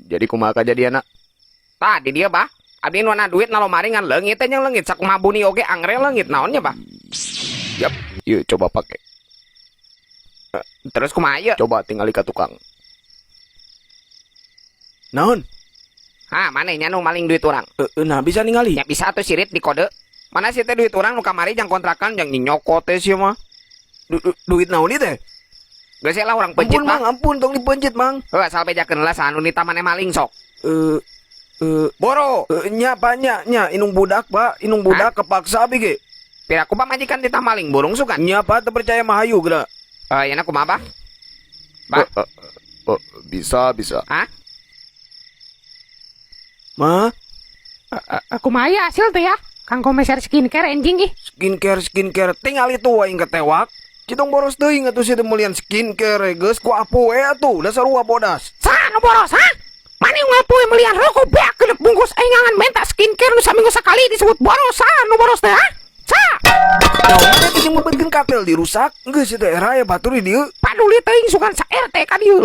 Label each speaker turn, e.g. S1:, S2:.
S1: Jadi kumaha kajadianna?
S2: Tah, di dieu, Bah. Abdi nu duit na lomari ngan leungit teh, jeung leungit sakumaha buni oge angger leungit, naon nya, Bah?
S1: Yap, yuk coba pakai.
S2: Terus kumaha ieu?
S1: Coba tinggali ka tukang. Naon?
S2: Hah, maneh nya nu maling duit urang?
S1: Nah, bisa ningali.
S2: Ya bisa atuh, sirit di kode. Mana sih teh duit urang nu kamari jang kontrakan, jang nyokot teh sia mah.
S1: Duit naon ieu teh?
S2: Geus lah, urang pencit.
S1: Ampun, Mang,
S2: Mah.
S1: Ampun, tong dipencit, Mang.
S2: Heuh, asal bejakeun lah saha nu nitah maneh maling, sok.
S1: Eh
S2: Boro.
S1: Nya, Pak, nya, nya, indung budak, Pak, indung budak kepaksa abi ge.
S2: Piraku pamajikan titah maling burung sugan.
S1: Nya, Pak, teu percaya mah hayu geura.
S2: Eh, yana kumaha, Bah? Bah?
S1: Bisa, bisa.
S2: Hah?
S1: Ma,
S3: Kumaha ya hasil teh ya? Kanggo meser skincare enjing ih.
S1: Skincare, skincare tinggal itu aing ketewak. Citong boros teuing atuh sia teh meulian skincare, geus ku apoe atuh, dasar sarua bodas.
S3: Saha nu boros, ha? Maneh ngapoe melian rokok beak 6 bungkus, aing ngangan menta skincare nu saminggu sakali disebut boros, saha nu boros teh, ha? Saha?
S1: Naon maneh teh jeung meubeutkeun katel dirusak? Geus ieu teh era aya batur di dieu.
S3: Paduli teuing, sugan sa RT ka dieu lah.